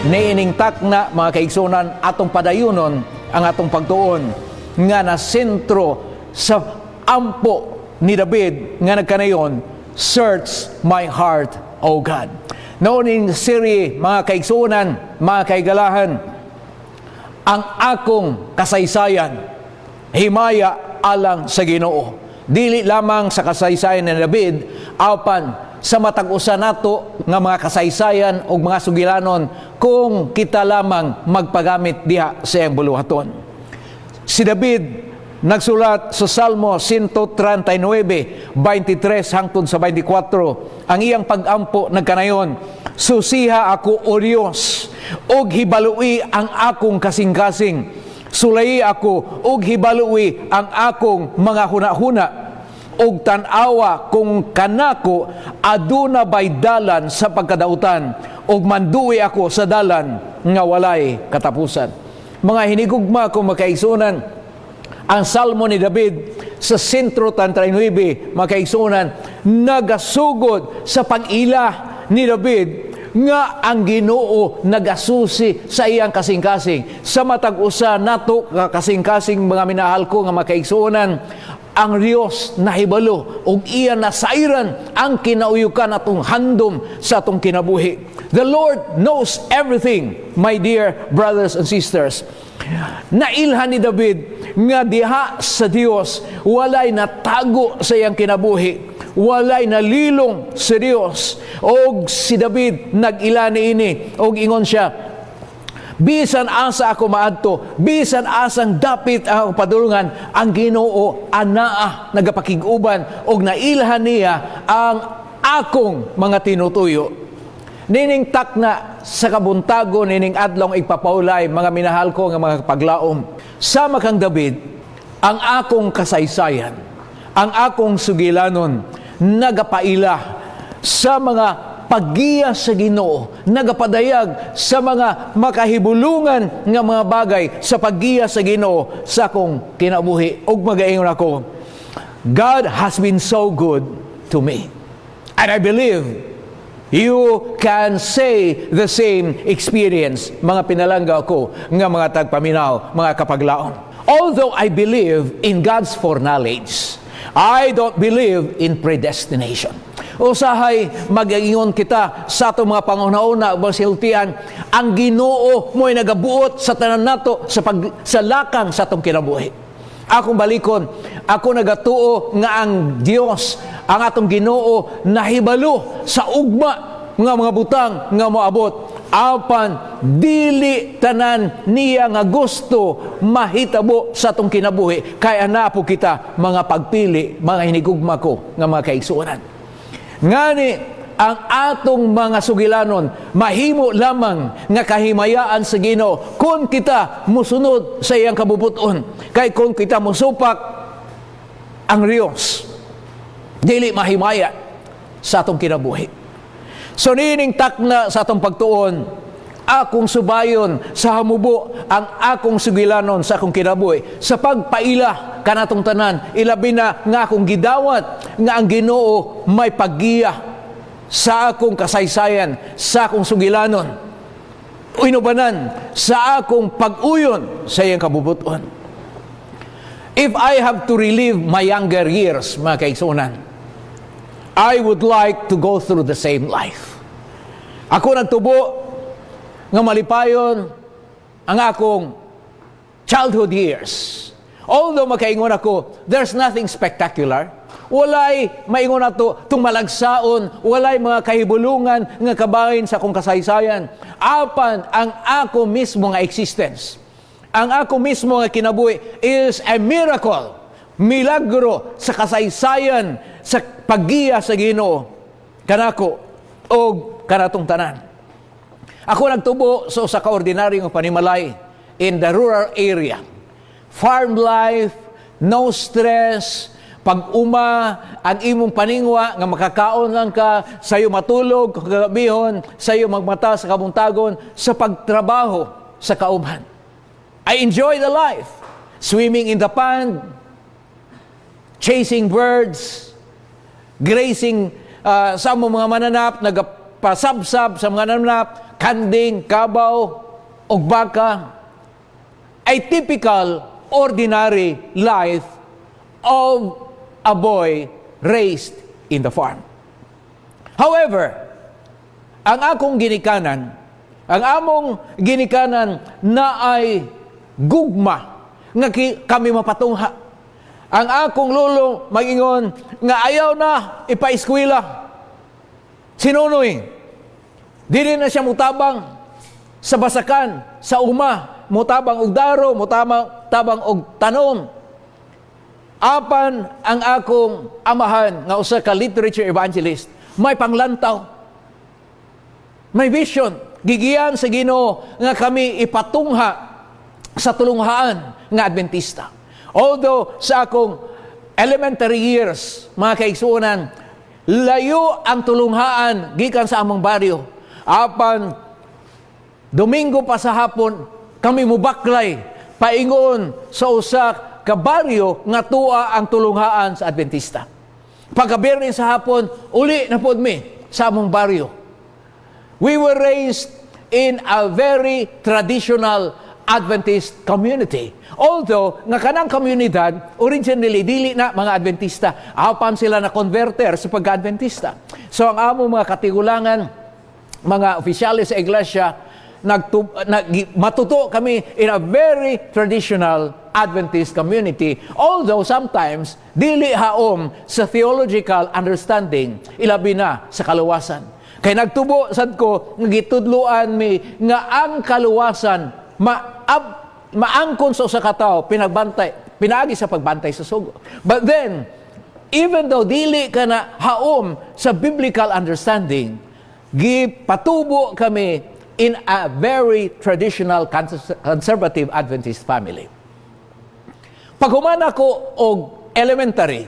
Niining takna, mga kaigsunan, atong padayunon ang atong pagtuon nga na sentro sa ampo ni David nga nagkanayon, "Search my heart, O God." Niining serie, mga kaigsunan, mga kaigalahan, ang akong kasaysayan, himaya alang sa Ginoo. Dili lamang sa kasaysayan ni David, apan sa matag usa nato nga mga kasaysayan o mga sugilanon kung kita lamang magpagamit diha sa iyang buluhaton. Si David nagsulat sa Salmo 139, 23 hangtod sa 24. Ang iyang pag-ampo nagkanayon, "Susiha ako, O Dios, ug hibalui ang akong kasing-kasing. Sulayi ako ug hibalui ang akong mga hunahuna ug tan-awa kung kanako aduna bay dalan sa pagkadautan ug mandui ako sa dalan nga walay katapusan." Mga hinigugma kong makaigsunan, ang Salmo ni David sa 139, mga kaigsunan, nagasugod sa pag-ila ni David nga ang Ginoo nagasusi sa iyang kasing-kasing. Sa matag usa nato nga kasing-kasing, mga minahal ko nga makaigsuonan, ang Dios nahibalo ug iya nasairan ang kinauyukan atong handom sa atong kinabuhi. The Lord knows everything, my dear brothers and sisters. Nailhan ni David nga diha sa Dios walay natago sa iyang kinabuhi. Walay nalilong sa Dios. Og si David nag-ila niini og ingon siya, "Bisan asa ako maadto, bisan asang dapit ang akong padulungan, ang Ginoo anaa nagapakig-uban og nailhan niya ang akong mga tinutuyo." Nining takna sa kabuntago, nining adlong igpapaulay, mga minahal ko nga mga paglaom, sama kang David, ang akong kasaysayan, ang akong sugilanon, nagapaila sa mga paggiya sa Ginoo, nagapadayag sa mga makahibulungan nga mga bagay sa paggiya sa Ginoo sa akong kinabuhi. Ug magaingon ako, God has been so good to me. And I believe you can say the same experience, mga pinalangga ko nga mga tagpaminaw, mga kapaglaom. Although I believe in God's foreknowledge, I don't believe in predestination. Usahay magaingon kita sa atong mga panghuna-huna o siltian, ang Ginoo mo'y nagabuot sa tanan nato sa lakang sa atong kinabuhi. Akong balikon, ako nagatuo nga ang Dios, ang atong Ginoo, nahibalo sa ugma nga mga butang nga moabot. Apan dili tanan niya nga gusto mahitabo sa atong kinabuhi kay ana po kita mga pagpili, mga hinigugma ko nga mga kaigsuonan. Ngani ang atong mga sugilanon mahimo lamang nga kahimayaan sa Ginoo kung kita musunod sa iyang kabubuton, kay kung kita musupak, ang Dios dili mahimaya sa atong kinabuhi. So niining takna sa atong pagtuon, akong subayon sa hamubo ang akong sugilanon sa akong kinabuhi sa pagpaila kanatong tanan, ilabi na nga akong gidawat nga ang Ginoo may paggiya sa akong kasaysayan, sa akong sugilanon, inubanan sa akong pag-uyon sa iyang kabubuton. If I have to relive my younger years, mga kaigsunan, I would like to go through the same life. Ako nagtubo nga malipayon ang akong childhood years. Although makaingon ako, there's nothing spectacular. Walay maingon ato tung malagsaon, walay mga kahibulungan nga kabahin sa akong kasaysayan. Apan ang ako mismo nga existence, ang ako mismo nga kinabuhi is a miracle, milagro sa kasaysayan sa paggiya sa Ginoo kanako og kanatong tanan. Ako nagtubo sa usa ka ordinaryong panimalay in the rural area. Farm life, no stress, pag-uma, ang imong paningwa nga makakaon lang ka, sayo matulog kagabihon, sayo magmata sa kabuntagon, sa pagtrabaho sa kaumhan. I enjoy the life. Swimming in the pond, chasing birds, grazing sa among mga mananap, nagapasabsab sa mga mananap, kanding, kabaw, ug baka, a typical ordinary life of a boy raised in the farm. However, ang akong ginikanan, ang among ginikanan na ay gugma nga kami mapatungha. Ang akong lolo magingon nga ayaw na ipa-eskwela si Nonoy. Dili na siya mutabang sa basakan, sa uma, mutabang og daro, mutabang tabang og tanom. Apan ang akong amahan nga usa ka literature evangelist, may panglantaw. May vision. Gigiyan sa Ginoo nga kami ipatungha sa tulunghaan nga Adventista. Although sa akong elementary years, mga kaigsuonan, layo ang tulunghaan gikan sa among baryo. Apan Domingo pa sa hapon kami mubaklay paingon sa usa ka baryo nga tuwa ang tulunghaan sa Adventista. Pagka sa hapon, uli na pod mi sa among baryo. We were raised in a very traditional Adventist community. Although, nga kanang komunidad, originally, dili na mga Adventista. Apan sila na converter sa pagka-Adventista. So, ang among mga katigulangan, mga opisyales sa iglesia, matuto kami in a very traditional Adventist community. Although sometimes, dili haom sa theological understanding, ilabi na sa kaluwasan. Kay nagtubo sad ko, nga gitudloan mi nga ang kaluwasan maangkon sa usa ka tawo pinagbantay pinaagi sa pagbantay sa sugo. But then, even though dili ka na haom sa biblical understanding, gipatubo kami in a very traditional conservative Adventist family. Paghuman ako og elementary,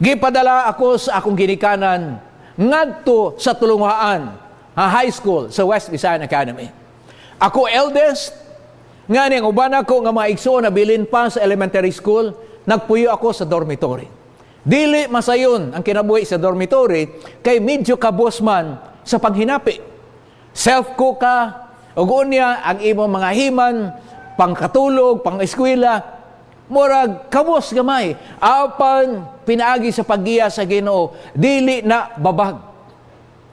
gipadala ako sa akong ginikanan ngadto sa tulunghaan, ha, high school sa West Visayan Academy. Ako eldest, nga ang uban ako nga mga igsoon na bilin pa sa elementary school, nagpuyo ako sa dormitory. Dili masayon ang kinabuhi sa dormitory kay medyo kabos man sa panghinapi. Self-cook ka, ug unya ang imong mga himan, pangkatulog, pang-eskwela, murag kabos gamay. Apan pinaagi sa paggiya sa Ginoo, dili na babag.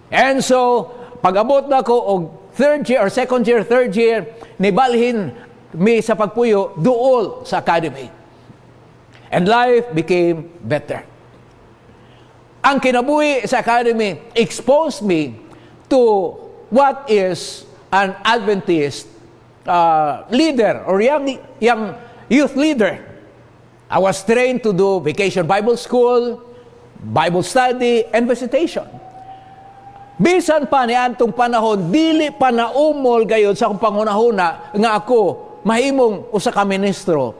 And so, pag-abot na ko og third year or second year, third year, nibalhin mi sa pagpuyo duol sa academy. And life became better. Ang kinabuhi sa academy exposed me to what is an Adventist leader or young youth leader. I was trained to do vacation Bible school, Bible study, and visitation. Bisan pa ni antong panahon, dili pa naumol gayod sa akong panghunahuna nga ako mahimong usa ka ministro.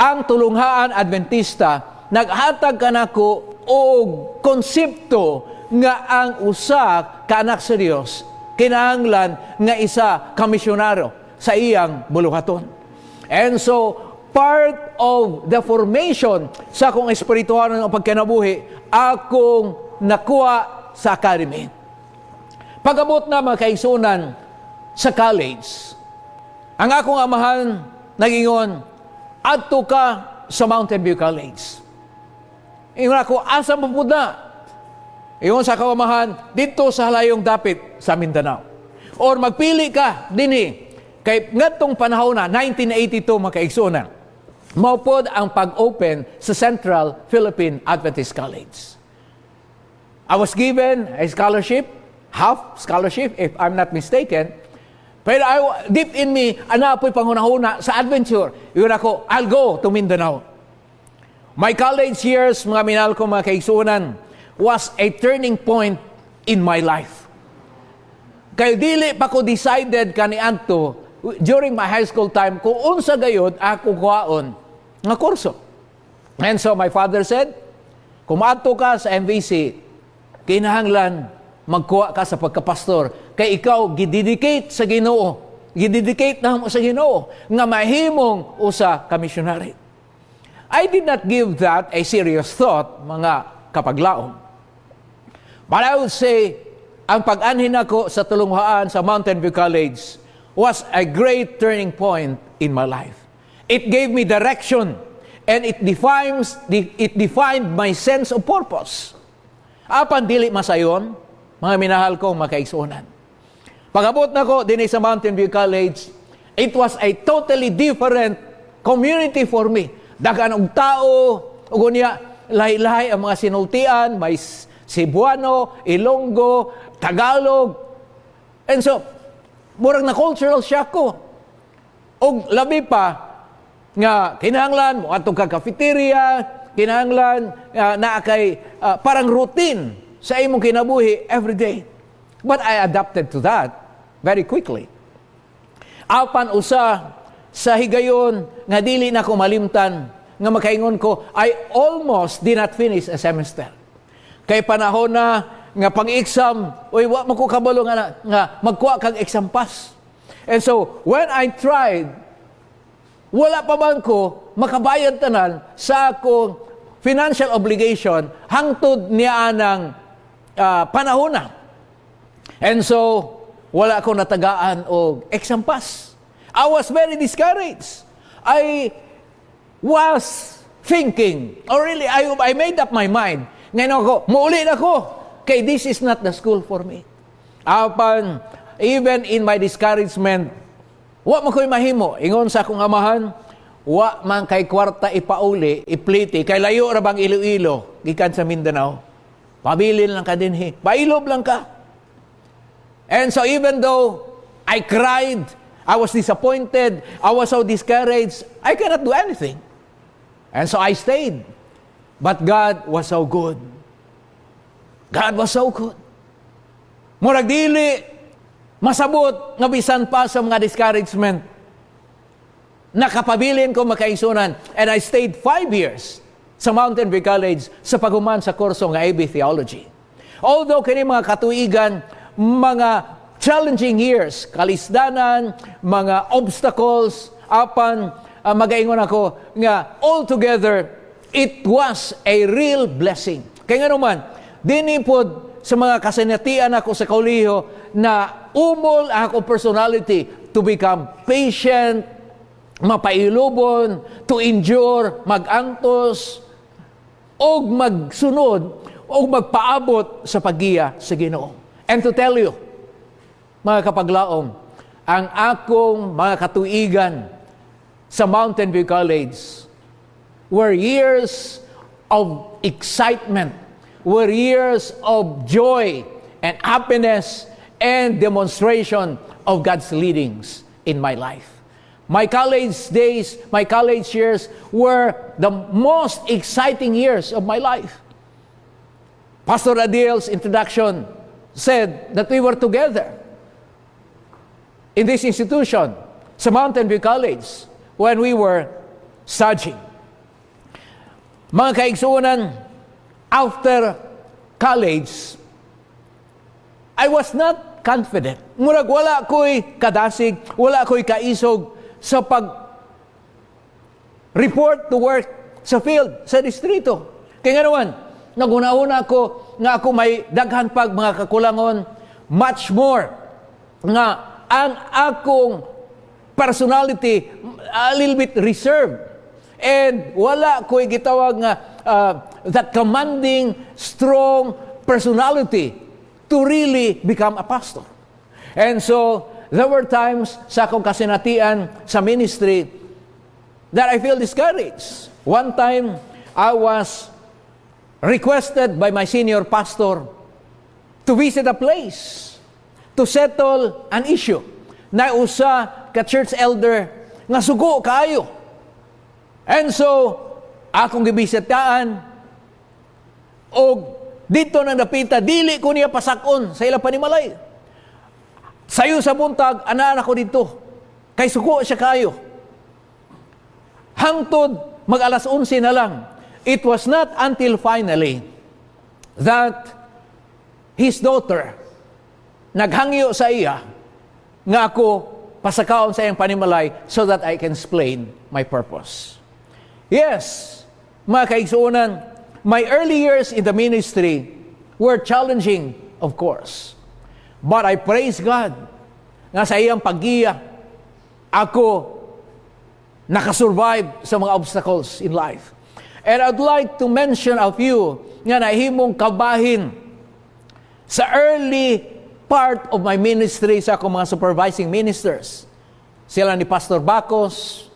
Ang tulunghaan Adventista naghatag kanako og konsepto nga ang usa ka anak sa Dios kinahanglan nga isa ka misyonaryo sa iyang buluhaton. And so, part of the formation sa akong espiritual ng pagkinabuhi, akong nakuha sa academy. Pag-abot na, mga kaigsuonan, sa college, ang akong amahan nagingon, "Adto ka sa Mountain View College." Ingon ako, "Asa man pud na?" Ingon sa akong amahan, "Didto sa halayong dapit sa Mindanao. Or magpili ka dinhi." Kay ngadtong panahon na, 1982, mga kaigsuonan, mao pod ang pag-open sa Central Philippine Adventist College. I was given a scholarship, half scholarship if I'm not mistaken. Pero deep in me, ana po'y panghunahuna sa adventure. Ingon ako, "I'll go to Mindanao." My college years, mga minahal ko mga kaigsuonan, was a turning point in my life. Kay dili pa ko decided kaniadto during my high school time kung unsa gayod ako kuhaon nga kurso. And so my father said, "Kung maadto ka sa MVC, kinahanglan magkuha ka sa pagkapastor kay ikaw gidedicate sa Ginoo. Gidedicate na mo sa Ginoo nga mahimong usa ka missionary." I did not give that a serious thought, mga kapaglaom. But I would say, Ang pag-anhin nako sa tulunghaan sa Mountain View College was a great turning point in my life. It gave me direction and it defined my sense of purpose. Apan dili masayon, mga minahal kong mga kaigsuonan. Pag-abot nako dinhi sa Mountain View College, it was a totally different community for me. Daghan og tao, ug unya lahi-lahi ang mga sinultian, may Cebuano, Ilonggo, Tagalog. And so, murag na cultural shock ko. Og labi pa nga kinahanglan mo adto ka cafeteria, kinahanglan naa kay parang routine sa imong kinabuhi every day. But I adapted to that very quickly. Apan usa sa higayon nga dili na ko malimtan nga makaingon ko, I almost did not finish a semester. Kay panahon na nga pang-exam, uy, wa man ko kabalo nga magkuha kag exam pass. And so, when I tried, wala pa man ko makabayad tanan sa akong financial obligation hangtod niya ng panahon na. And so, wala ko natagaan og exam pass. I was very discouraged. I was thinking, or really, I made up my mind. Ngayon ako, muuli na ko. Kay this is not the school for me. Apan, even in my discouragement, wa man ko'y mahimo. Ingon sa akong amahan, "Wa man kay kwarta ipauli, ipliti, kay layo ra bang Iloilo, gikan sa Mindanao. Pabilin lang ka dinhi. Pailob lang ka." And so even though I cried, I was disappointed, I was so discouraged, I cannot do anything. And so I stayed. But God was so good. God was so good. Murag dili masabot nga bisan pa sa mga discouragement, nakapabilin ko, mga kaigsuonan, and I stayed 5 years sa Mountain View College sa paghuman sa kurso nga AB Theology. Although kini mga katuigan, mga challenging years, kalisdanan, mga obstacles, apan magaingon ako nga altogether it was a real blessing. Kaya nga naman, dinhi pod sa mga kasinatian ako sa kolehiyo na umol ako personality to become patient, mapailubon, to endure, magantos, og magsunod, og magpaabot sa paggiya sa Ginoo. And to tell you, mga kapaglaom, ang akong mga katuigan sa Mountain View College were years of excitement, were years of joy and happiness and demonstration of God's leadings in my life. My college days, my college years were the most exciting years of my life. Pastor Adil's introduction said that we were together in this institution, sa Mountain View College, when we were studying. Mga kaigsuonan, after college, I was not confident. Murag wala ko'y kadasig, wala ko'y kaisog sa pag report to work sa field, sa distrito. Kaya nga naman, naghuna-huna ko nga ako may daghan pag mga kakulangon, much more nga ang akong personality a little bit reserved. And wala ko'y gitawag nga that commanding, strong personality to really become a pastor. And so, there were times sa akong kasinatian sa ministry that I feel discouraged. One time, I was requested by my senior pastor to visit a place to settle an issue na usa ka church elder nga sugo kaayo. And so, akong gibisitaan og dito nang dapita, dili ko niya pasakon sa ilang panimalay. Sayo sa buntag, anaa ko dito. Kay suko siya kaayo. Hangtod mag alas 11 na lang. It was not until finally that his daughter naghangyo sa iya nga ako pasakaon sa iyang panimalay so that I can explain my purpose. Yes, mga kaigsuonan, my early years in the ministry were challenging, of course. But I praise God nga sa iyang paggiya, ako nakasurvive sa mga obstacles in life. And I'd like to mention a few nga nahimong kabahin sa early part of my ministry sa akong mga supervising ministers. Sila ni Pastor Bacos,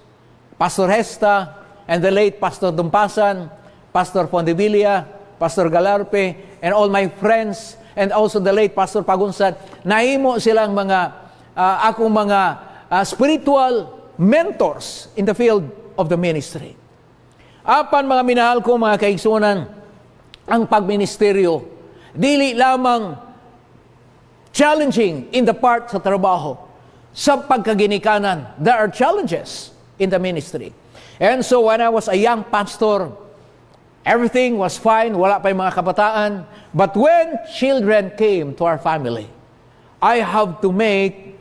Pastor Hesta, and the late Pastor Dumpasan, Pastor Fondevilla, Pastor Galarpe, and all my friends, and also the late Pastor Pagunsad. Nahimo silang mga akong mga spiritual mentors in the field of the ministry. Apan, mga minahal ko, mga kaigsunan, ang pagministeryo, dili lamang challenging in the part sa trabaho. Sa pagkaginikanan, there are challenges in the ministry. And so when I was a young pastor, everything was fine, wala pa yung mga kabataan. But when children came to our family, I have to make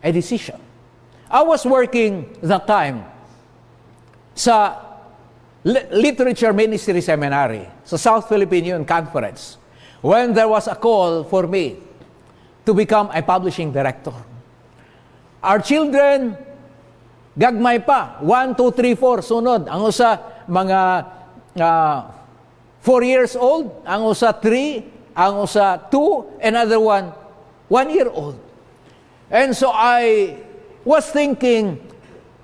a decision. I was working that time sa Literature Ministry Seminary sa South Philippine Union Conference when there was a call for me to become a publishing director. Our children, gagmay pa. 1, 2, 3, 4, sunod. Ang usa, mga 4 years old, ang usa 3, ang usa 2, another one, 1 year old. And so I was thinking,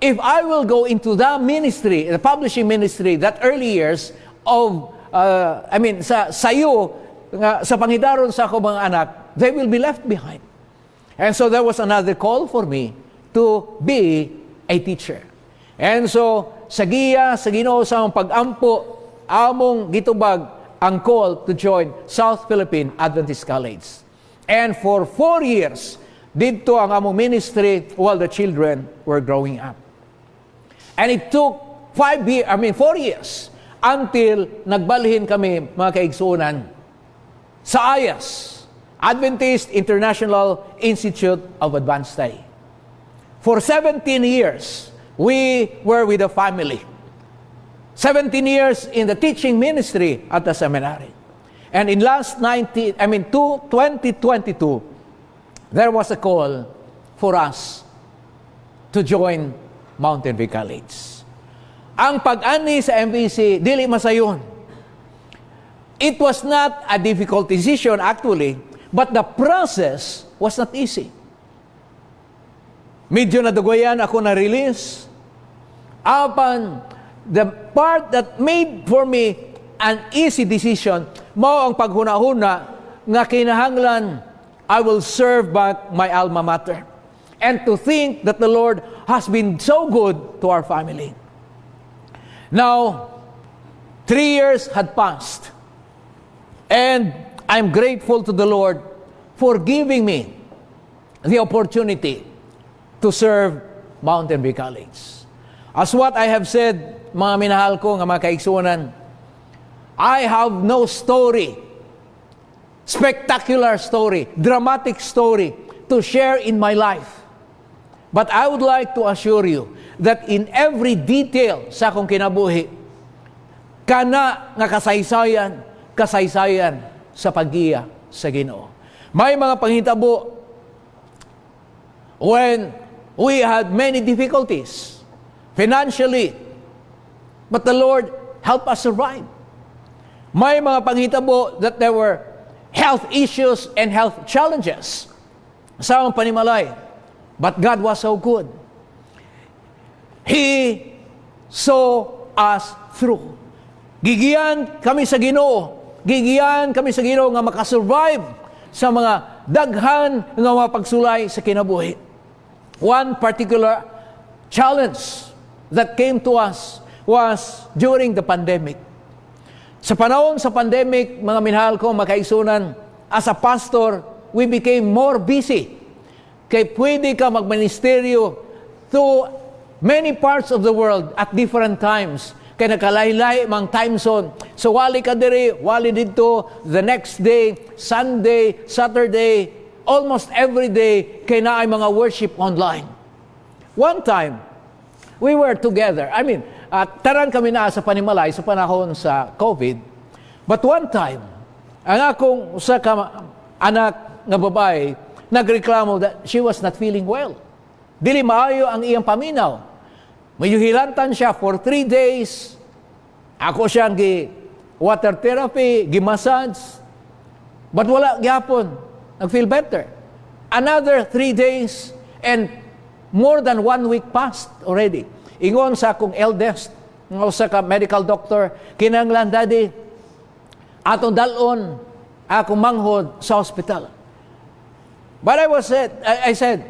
if I will go into the ministry, the publishing ministry, that early years of, I mean, sa sayo, nga, sa pangidaron sa ako mga anak, they will be left behind. And so there was another call for me to be a teacher. And so, sa giya, sa Ginoo sa among pag-ampo, among gitubag ang call to join South Philippine Adventist College. And for 4 years, didto ang among ministry while the children were growing up. And it took 5 years, I mean 4 years, until nagbalhin kami, mga kaigsunan, sa AIIAS, Adventist International Institute of Advanced Study. For 17 years, we were with the family. 17 years in the teaching ministry at the seminary. And in last 19, I mean, two, 2022, there was a call for us to join Mountain View College. Ang pag-ani sa MVC, dili masayon. It was not a difficult decision actually, but the process was not easy. Medyo nadugayan ako na release. Apan, the part that made for me an easy decision, mao ang paghuna-huna nga kinahanglan I will serve back my alma mater. And to think that the Lord has been so good to our family. Now, 3 years had passed. And I'm grateful to the Lord for giving me the opportunity to serve Mountain View College. As what I have said, mga minahal ko nga mga kaigsunan, I have no story, spectacular story, dramatic story to share in my life. But I would like to assure you that in every detail sa akong kinabuhi, kana nga kasaysayan, kasaysayan sa paggiya sa Ginoo. May mga panghitabo when we had many difficulties financially, but the Lord helped us survive. May mga panghitabo that there were health issues and health challenges sa among panimalay. But God was so good. He saw us through. Gigiyan kami sa Ginoo. Gigiyan kami sa Ginoo nga makasurvive sa mga daghan nga mga pagsulay sa kinabuhi. One particular challenge that came to us was during the pandemic. Sa panahon sa pandemic, mga minahal ko, mga kaigsunan, as a pastor, we became more busy. Kay pwede ka magministeryo to many parts of the world at different times. Kay nakalahi-lahi mang time zone. So wali ka diri, wali didto, the next day, Sunday, Saturday, almost every day, kay naay mga worship online. One time, we were together. I mean, tanan kami na sa panimalay sa panahon sa COVID. But one time, ang akong usa ka anak nga babae Nagreklamo that she was not feeling well. Dili maayo ang iyang paminaw. Medyo hilantan siya for 3 days. Ako siyang gi water therapy, gi massage. But wala gyapon. Nag-feel better. Another 3 days and more than one week passed already. Ingon sa akong eldest, nga usa ka medical doctor, "Kinanglan, Daddy, atong dalon akong manghod sa hospital." But I said,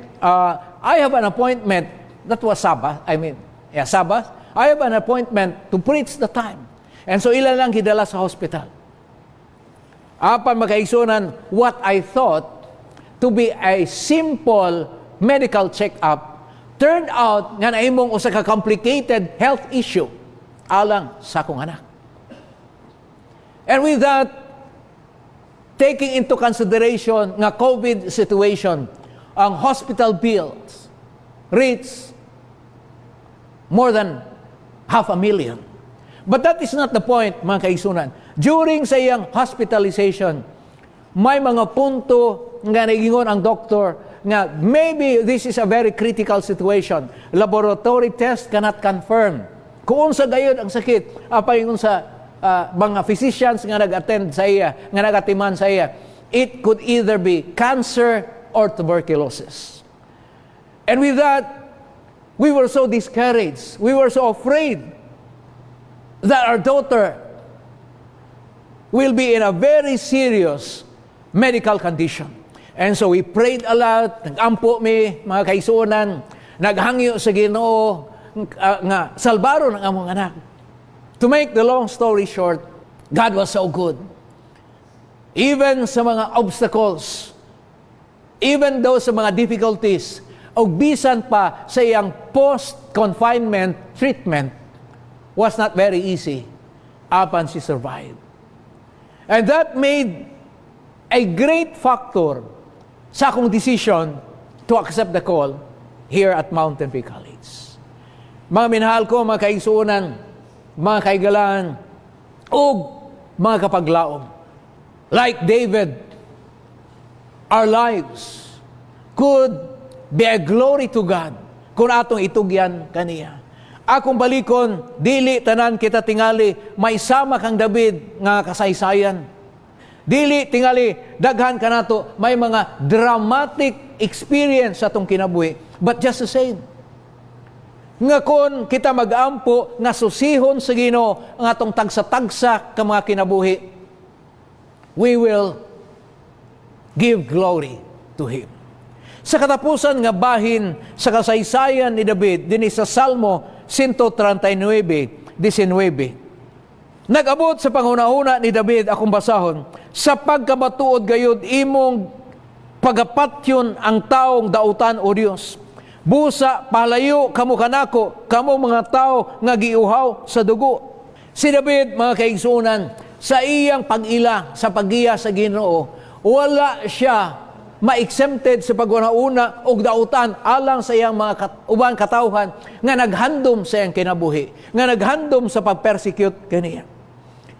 "I have an appointment." That was Sabbath. I mean, yeah, Sabbath. I have an appointment to preach the time. And so ila lang gidala sa hospital. Apan, mga kaigsuonan, what I thought to be a simple medical check-up turned out nga nahimong usa ka complicated health issue alang sa akong anak. And with that, taking into consideration nga COVID situation, ang hospital bills reach more than half a million. But that is not the point, mga kaigsuonan. During sa iyang hospitalization, may mga punto nga nagingon ang doktor nga maybe this is a very critical situation. Laboratory test cannot confirm kung unsa gayud ang sakit. Apan ingon sa mga physicians nga nag-attend sa iya, nga nagatiman sa iya, it could either be cancer or tuberculosis. And with that, we were so discouraged. We were so afraid that our daughter will be in a very serious medical condition. And so we prayed a lot, nag-ampo mi, mga kaigsuonan, naghangyo sa Ginoo nga salbaron ang among anak. To make the long story short, God was so good. Even sa mga obstacles, even though sa mga difficulties, o bisan pa sa iyang post-confinement treatment was not very easy, apan she survived. And that made a great factor sa akong decision to accept the call here at Mountain Peak College. Mga minahal ko, mga kaigsuonan, mga kaigalaan, ug mga kapaglaom. Like David, our lives could be a glory to God kung atong itugyan kaniya. Akong balikon, dili tanan kita tingali may sama kang David nga kasaysayan. Dili tingali daghan kanato may mga dramatic experience sa atong kinabuhi. But just the same, nga kon kita mag-ampo nga susihon sa Ginoo ang atong tagsa-tagsa ka mga kinabuhi, we will give glory to Him. Sa katapusan nga bahin sa kasaysayan ni David, dinhi sa Salmo 139:19. Nag-abot sa panghunahuna ni David, akong basahon, "Sa pagkamatuod gayud imong pagapatyon ang taong dautan, O Dios. Busa palayo kamo kanako, kamo mga tao nga giuhaw sa dugo." Si David, mga kaigsuonan, sa iyang pag-ila, sa paggiya sa Ginoo, wala siya ma-exempted sa paghunahuna og dautan alang sa iyang mga uban katawhan nga naghandom sa iyang kinabuhi, nga naghandom sa pag-persecute kaniya.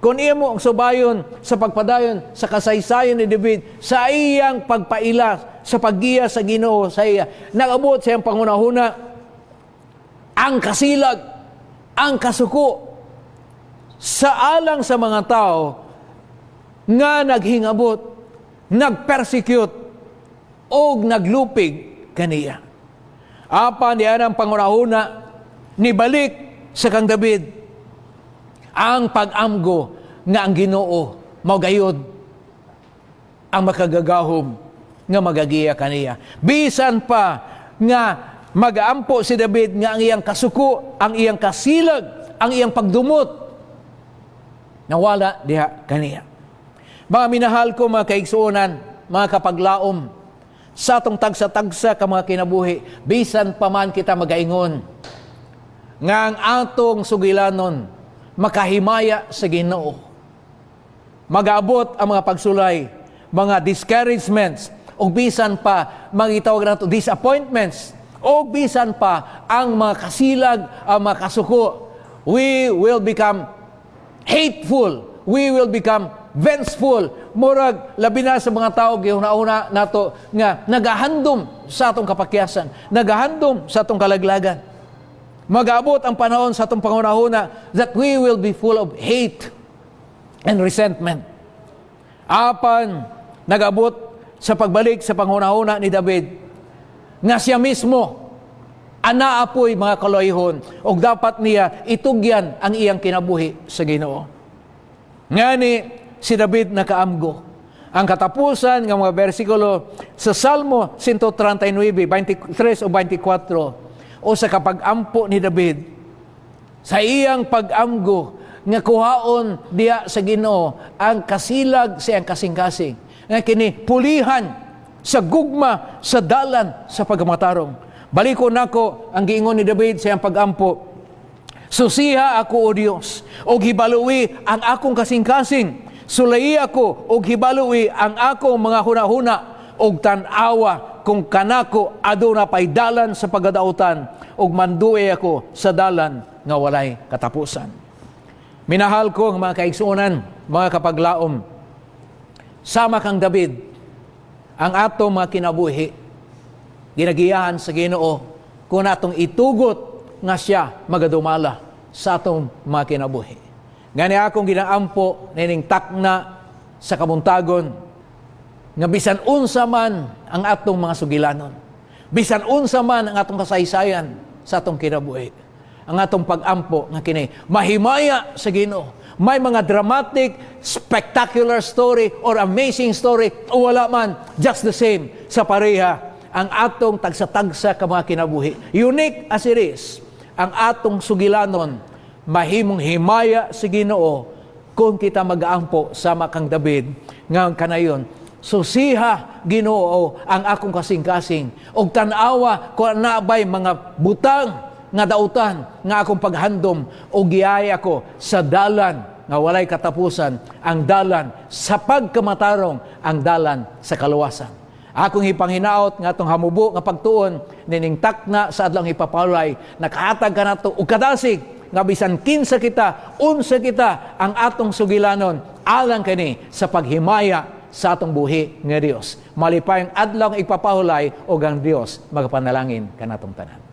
Kung iya mo ang subayon sa pagpadayon sa kasaysayan ni David, sa iyang pagpaila, sa paggiya sa Ginoo sa iya, nag-abot sa iyang panghunahuna ang kasilag, ang kasuko sa alang sa mga tao nga naghingabot, nagpersecute, o naglupig kaniya. Apan diyan ang panghunahuna nibalik sa kang David ang pag-amgo nga ang Ginoo mao gayud ang makagagahom nga magagiya kaniya. Bisan pa nga magaampo si David nga ang iyang kasuko, ang iyang kasilag, ang iyang pagdumot nawala diha kaniya. Mga minahal ko, mga kaigsuonan, mga kapaglaom, sa atong tagsa-tagsa ka mga kinabuhi, bisan pa man kita magaingon nga ang atong sugilanon makahimaya sa Ginoo, magaabot ang mga pagsulay, mga discouragements, o bisan pa mga itawag nato disappointments, o bisan pa ang mga kasilag, ang mga kasuko, we will become hateful. We will become vengeful, murag labi na sa mga tao gihuna-huna nato nga nagahandom sa atong kapakyasan, nagahandom sa atong kalaglagan. Magaabot ang panahon sa atong panghuna-huna that we will be full of hate and resentment. Apan nagabot sa pagbalik sa panghuna-huna ni David nga siya mismo anaa poy mga kaluhayhon ug dapat niya itugyan ang iyang kinabuhi sa Ginoo. Ngani si David nakaamgo. Ang katapusan nga mga bersikulo sa Salmo 139, 23 o 24, o sa kapag-ampo ni David, sa iyang pag-amgo nga kuhaon diya sa Ginoo ang kasilag sa iyang kasing-kasing nga kini pulihan sa gugma sa dalan sa pagkamatarong. Balikon nako ang giingon ni David sa iyang pag-ampo. "Susiha ako, O Dios, og hibalui ang akong kasing-kasing. Sulayi ako og hibalui ang akong mga hunahuna og tan-awa kung kanako aduna pay dalan sa pagkadautan og mandui ako sa dalan nga walay katapusan." Minahal ko ang mga kaigsuonan, mga kapaglaom. Sama kang David, ang atong mga kinabuhi, ginagiyahan sa Ginoo kung atong itugot nga siya magadumala sa atong mga kinabuhi. Gani akong ginaampo nining takna sa kabuntagon nga bisan unsa man ang atong mga sugilanon, bisan unsa man ang atong kasaysayan sa atong kinabuhi, ang atong pag-ampo nga kini mahimaya sa Ginoo. May mga dramatic, spectacular story or amazing story o wala man, just the same sa pareha ang atong tagsa-tagsa ka mga kinabuhi. Unique as it is, ang atong sugilanon mahimong himaya sa Ginoo kung kita mag-aampo sama kang David nga kanayon, "Susiha, Ginoo, ang akong kasing-kasing ug tan-awa kung naabay mga butang nga dautan nga akong paghandom ug giyay ako sa dalan nga walay katapusan, ang dalan sa pagkamatarong, ang dalan sa kaluwasan." Akong hipanghinaot nga atong hamubo nga pagtuon nining takna sa adlawng ipapahulay nakahatag kanato og kadasig nga bisan kinsa kita, unsa kita ang atong sugilanon, alang kini sa paghimaya sa atong buhi nga Dios. Malipayong adlaw igpapahulay ug ang Dios magapanalangin kanatong tanan.